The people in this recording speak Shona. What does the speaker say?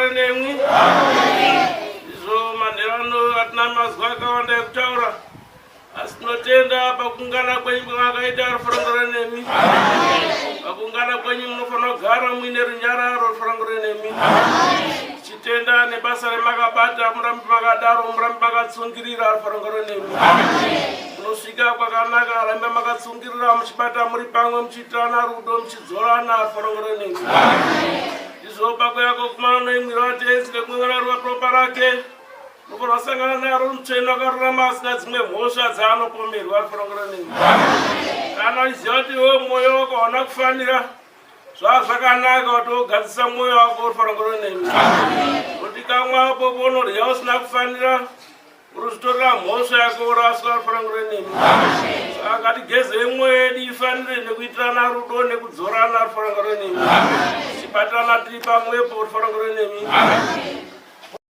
rugare nemwi. Izvo manheru ano hatina mazwi akawanda ekutaura, asi tinotenda pakungana kwenyu kwamakaita rufarangore nemi. Pakungana kwenyu munofanira kugara muine runyararo rufarangore nemi. Tichitenda nebasa remakabata, murambe makadaro, murambe makatsungirira rufarangore nemi. Munosvika kwakanaka, rambe makatsungirira muchibata muri pamwe muchiitirana rudo muchidzorana rufarangore nemi. Ndizvo pako yako kumana noimwiro waTenzi nekumwira ruva ropa rake. Munofanira kusangana naro mutsvene wakarurama asina dzimwe mhosva dzaanopomerwa rufarangore nemi. Kana uchiziva kuti iwe mwoyo wako hauna kufanira zvava zvakanaka kuti wogadzisa mwoyo wako rufarangore nemi. Kuti kamwe apo paunorya usina kufanira urikuzvitorera mhosva yako uraswa rufarangore nemi. Saka ngatigezei mwoyo yedu ifanire nekuitirana rudo nekudzorana rufarangore nemi. Tichibatirana tiri pamwepo rufarangore nemi.